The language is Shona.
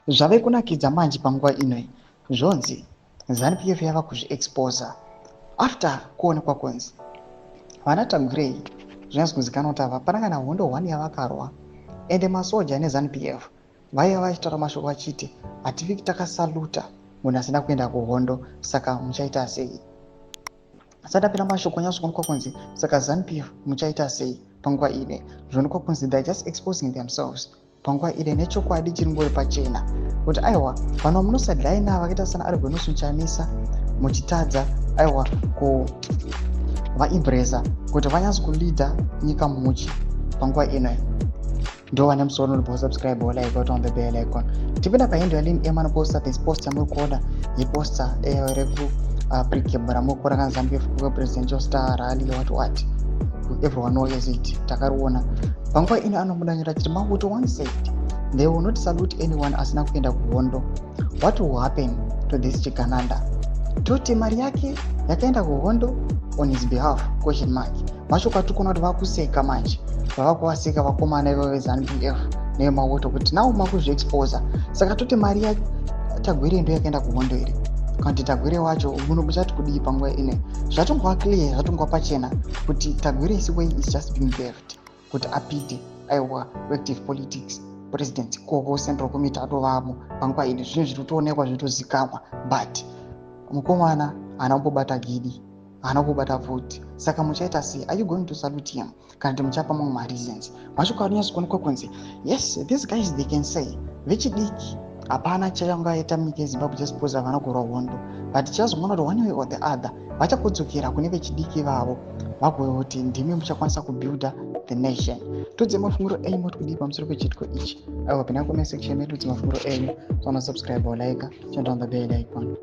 Zvave kunakidza manje panguva ino, zvonzi ZANU PF yava kuzviexposa after kuonekwa kunzi vana Tagwirei zvinyazi kuzikanwa kuti hapana kana hondo 1 yavakarwa. Ende masoja neZANU PF vaiva vachitaura mashoko vachiti hatifiki takasaluta munhu asina kuenda kuhondo, saka muchaita sei? Asati apera mashoko, anyatsokuonekwa kunzi saka ZANU PF muchaita sei panguva ine? Zvionekwa kunzi they are just exposing themselves panguva ine nechokwadi chiri ngori pachena kuti aiwa, vanhu vamunosadlaina vakaita sana Arigwenusu Chamisa, muchitadza aiwa kuvaimbresa kuti vanyatso kuleada nyika muchi panguva ino. Ndo vane musoro unobva subscribe, like, on the bell icon. Tipinda pahandle yaLin M, anoposta this post yamuri kuona, yeposter reku Precabe ramuri kuona kana ZANU PF presidential star rally, what what, everyone knows it, takariona. Panguva ino anomudanyira chiti mauto once said they will not salute anyone asina kuenda kuhondo. What will happen to this chigananda? Toti mari yake yakaenda kuhondo on his behalf, question mark. Mashoko atiri kuona kuti vakuseka manje, vava kuvaseka vakomana ivo veZANU PF nevemauto kuti now makuzviexposa. Saka toti mari yaTagwirei ndo yakaenda kuhondo here, kana kuti Tagwirei wacho muno muchati kudii panguva ino? Zvatongova clear, zvatongova pachena kuti Tagwirei's way is just being paved kuti apinde aiwa active politics, president koko, central committee atovamo panguva ino. Zvinhu zviri kutoonekwa, zvitozikamwa, but mukomana haana kumbobata gidi, haana kumbobata pfuti. Saka muchaita sei? Are you going to salute him, kana kuti muchapa mamwe mareasons? Mashoko anonyatsokuonekwa kunzi yes, these guys, they can say vechidiki hapana chavangaita munyika yeZimbabwe just because havana kurwa hondo, but tichazoona kuti one way or the other vachakodzokera kune vechidiki vavo vagoti ndimi muchakwanisa kubuilda the nation. Tudze mafungiro enyu, moti kudii pamusoro pechiitiko ichi? Aiwa, pinda comment section medu, tudze mafungiro enyu. So subscribe or like, turn on the bell icon.